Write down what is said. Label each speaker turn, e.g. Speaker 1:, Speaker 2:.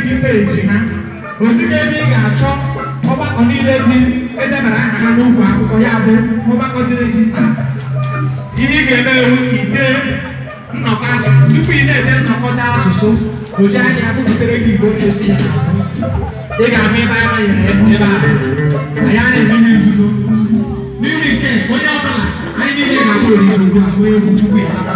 Speaker 1: gị peji ha, oziga ebe ị ga-achọ ọgbakọ niile dị edebara aha ha n'ukwu akwụkwọ, ya bụ ọgbakọ dị register. Ihe ị ga-eme ewu ide nnọkọ asụsụ. Tupu ị na-ede nnọkọta asụsụ, o ji anya bupụtere gị Igbo na-esi ya n'azụ. Ị ga-ahụ ebe anyị manyere ebe ahụ. Anyị a na-eme ihe nzuzo. N'ihi nke onye ọbụla, anyị niile ga-abụ Igbo ugbu a, onye egwu tupu ị laba.